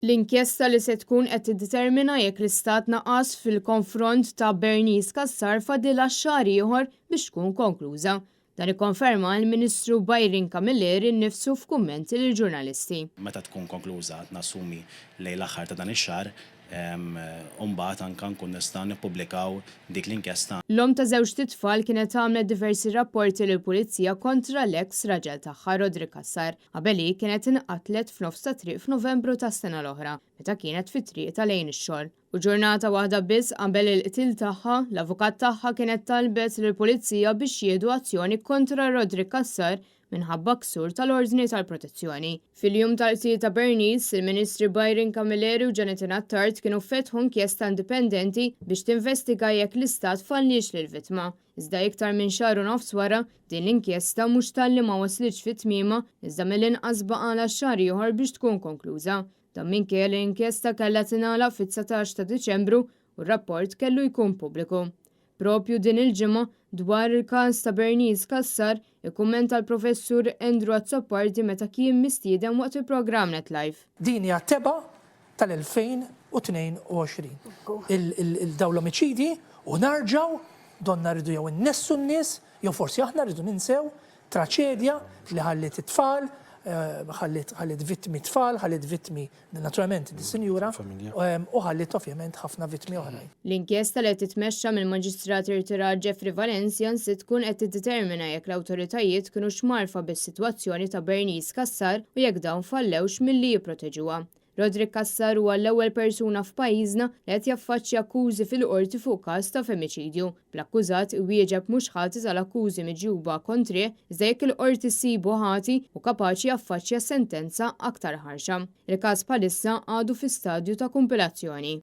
L-inkjesta li se tkun qed tiddetermina jekk l-Istat naqas fil-konfront ta' Bernice Cassar fadilha xahar ieħor biex tkun konkluża. Dan ikkonferma l-Ministru Byron Camilleri nnifsu f'kummenti lill-ġurnalisti. Meta tkun konkluża, nassumi lejn l-aħħar ta' dan ix-xahar, u mbagħad anke nkun nistgħu nippubblikaw dik l-inkjesta. L-omm ta' żewġt itfal kienet għamlet diversi rapporti lill-Pulizija kontra l-eks raġel tagħha Roderick Cassar. Qabel hi kienet inqatlet f'nofs ta' triq f'Novembru tas-sena l-oħra, meta kienet fi triqtha lejn ix-xogħol. U ġurnata waħda biss qabel il-qtil tagħha, l-avukat tagħha kienet talbet lill-Pulizija biex jieħdu azzjoni kontra Roderick Cassar minħabba ksur tal-ordni tal-protezzjoni. Fil-jum tal-qtil ta' Bernice, il-Ministri Byron Camilleri u Jonathan Attard kienu fetħu inkjesta indipendenti biex tinvestiga jekk l-Istat falliex lill-vittma. Iżda iktar minn xahar u nofs wara, din l-inkjesta mhux talli ma waslitx fi tmiemha, iżda mill-inqas baqgħalha xahar ieħor biex tkun konkluża. Dan minkejja li l-inkjesta kellha tingħalaq fit-19 ta' Diċembru u r-rapport kellu jkun pubbliku. Propju din il-ġimgħa, dwar il-każ ta' Bernice Cassar, ikkummenta l-Professur Andrew Azzopardi meta kien mistieden waqt il-programm Net Live. Din hija tebgħa tal-2022. Dawn l-omiċidji u narġgħu donna rridu jew innessu n-nies jew forsi aħna rridu ninsew traċedja li ħalliet it-tfal, ħalliet vittmi tfal, ħalliet vittmi naturalment dis-sinjura u ħalliet ovvjament ħafna vittmi oħrajn. L-inkjesta li qed titmexxa mill-Maġistrat irtirat Jeffrey Valencia se tkun qed tiddetermina jekk l-awtoritajiet kinux mgħarrfa bis-sitwazzjoni ta' Bernice Cassar u jekk dawn fallewx milli jipproteġuha. Roderick Cassar huwa l-ewwel persuna f'pajjiżna li qed jaffaċċja akkużi fil-Qorti fuq każ ta' femiċidju, bl-akkużat iwieġeb mhux ħati tal-akkużi miġjuba kontrih iżda jekk il-Qorti ssibu ħati hu kapaċi jaffaċċja sentenza aktar ħarxa. Il-każ bħalissa għadu fi stadju ta' kumpilazzjoni.